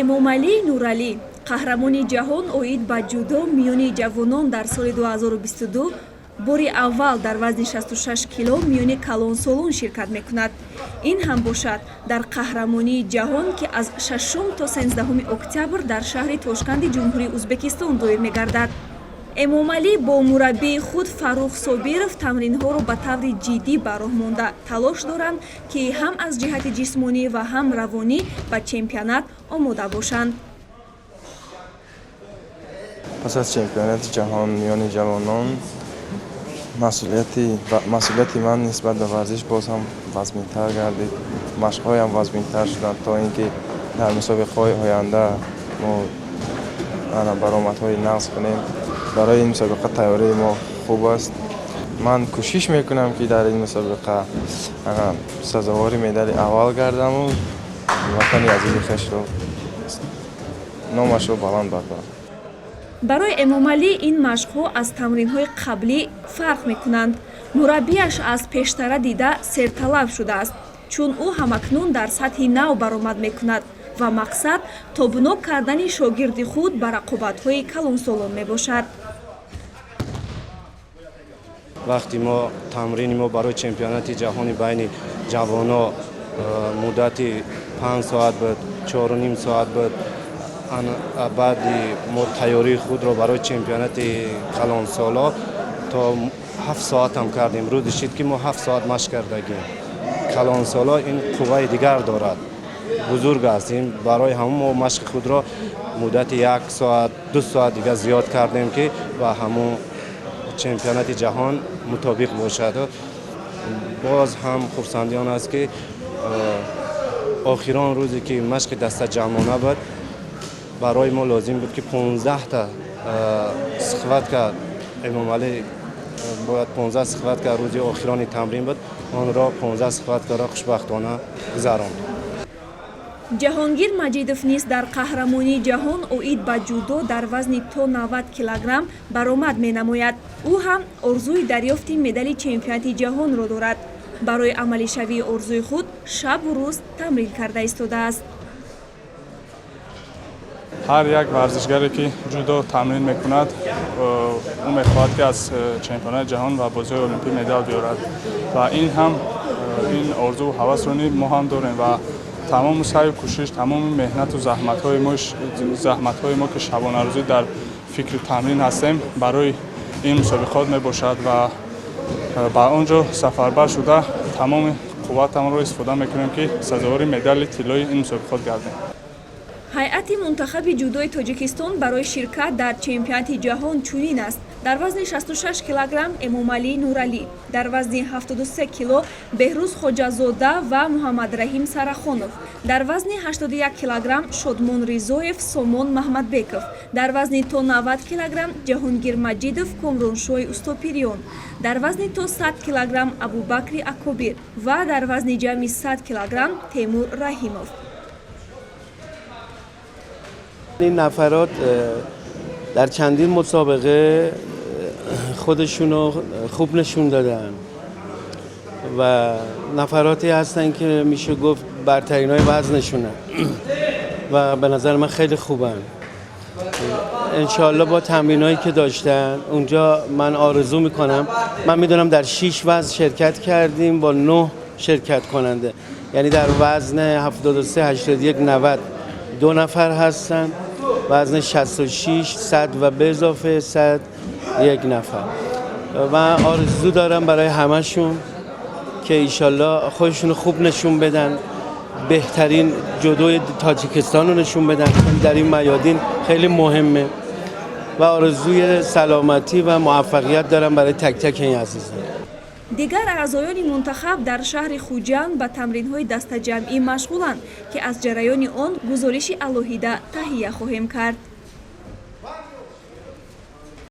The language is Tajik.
Эмомалӣ Нуралӣ, қаҳрамони ҷаҳон оид ба ҷудо миёни ҷавонон дар соли 2022, бори аввал дар вазни 66 кило миёни калонсолон ширкат мекунад. Ин ҳам бошад дар қаҳрамонии ҷаҳон, ки аз 6 то 13 октябр дар шаҳри Тошканди Ҷумҳурии Узбекистон доир мегардад. Эмомалӣ бо мураббии худ Фаррух Собиров тамринҳоро ба таври ҷиддӣ ба роҳ монда, талош доранд, ки ҳам аз ҷиҳати ҷисмонӣ ва ҳам равонӣ ба чемпионат омода бошанд. Пас аз чемпионати ҷаҳон миёни ҷавонон масъулияти ман нисбат ба варзиш боз ҳам вазминтар гардид, машқҳоям вазминтар шуданд, то ин ки дар мусобиқаҳои оянда мо баромадҳои нағз кунем. Барои ин мусобиқа тайёрии мо хуб аст. Ман кӯшиш мекунам, ки дар ин мусобиқа сазовори медали аввал гардаму ватани азизи хешро номашро баланд бардорам. Барои Эмомалӣ ин машқҳо аз тамринҳои қаблӣ фарқ мекунанд. Мураббияш аз пештара дида серталаб шудааст, чун ӯ ҳамакнун дар сатҳи нав баромад мекунад ва мақсад тобнок кардани шогирди худ ба рақобатҳои калонсолон мебошад. Вақти мо тамрини мо барои чемпионати ҷаҳони байни ҷавоно муддати 5 соат буд, 4,5 соат буд. Баъди мо тайёрии худро барои чемпионати калонсоло то 7 соатам кардем. Рӯзе шид, ки мо 7 соат машқ кардагим. Калонсоло ин қувваи дигар дорад, бузург аст. Ин барои ҳамон мо машқи худро муддати як соат, 2 соат дигар зиёд кардем, ки ба ҳамон чемпионати ҷаҳон мутобиқ бошад. Боз ҳам хурсандӣ он аст, ки охирон рӯзе, ки машқи дастаҷамъона буд, барои мо лозим буд, ки 15-та схватка Эмомалӣ бояд 15 схватка, рӯзи охирони тамрин буд, онро 15 схваткаро хушбахтона гузаронд. Ҷаҳонгир Маҷидов низ дар қаҳрамонии ҷаҳон оид ба ҷудо дар вазни то 90 килограмм баромад менамояд. Ӯ ҳам орзуи дарёфти медали чемпионати ҷаҳонро дорад. Барои амалишавии орзуи худ шабу рӯз тамрин карда истодааст. Ҳар як варзишгаре, ки ҷудо тамрин мекунад, ӯ мехоҳад, ки аз чемпионати ҷаҳон ва бозиҳои олимпӣ медал биёрад, ва ин ҳам ин орзуву ҳавасро мо ҳам дорем ва тамому саъю кӯшиш, тамоми меҳнату заҳматҳои мо, ки шабонарӯзӣ дар фикри тамрин ҳастем, барои ин мусобиқот мебошад ва ба он ҷо сафарбар шуда, тамоми қувватамонро истифода мекунем, ки сазовори медали тиллои ин мусобиқот гардем. Ҳайати мунтахаби ҷудои Тоҷикистон барои ширкат дар чемпионати ҷаҳон чунин аст: дар вазни 66 килограмм Эмомалӣ Нуралӣ, дар вазни 73 кило Беҳрӯз Хоҷазода ва Муҳаммадраҳим Сарахонов, дар вазни 81 килограмм Шодмон Ризоев, Сомон Маҳмадбеков, дар вазни то 90 килограмм Ҷаҳонгир Маҷидов, Комроншоҳи Устопириён, дар вазни то 100 килограмм Абубакри Акобир ва дар вазни ҷамъи 100 килограмм Темур Раҳимов. این نفرات در چندین مسابقه خودشونو خوب نشون دادن و نفراتی هستن که میشه گفت برترین های وزنشونن و به نظر من خیلی خوبن. انشاءالله با تمرین هایی که داشتن اونجا، من آرزو میکنم. من میدونم در 6 وزن شرکت کردیم با 9 شرکت کننده، یعنی در وزن 73، 81، 90 دو نفر هستن، وزن 66، 100 و به اضافه 100 یک نفر. و آرزو دارم برای همشون که ایشالله خودشون خوب نشون بدن، بهترین جودوی تاجیکستان رو نشون بدن، چون در این میادین خیلی مهمه و آرزوی سلامتی و موفقیت دارم برای تک تک این عزیزان. Дигар аъзоёни мунтахаб дар шаҳри Хуҷанд ба тамринҳои дастаҷамъӣ машғуланд, ки аз ҷараёни он гузориши алоҳида таҳия хоҳем кард.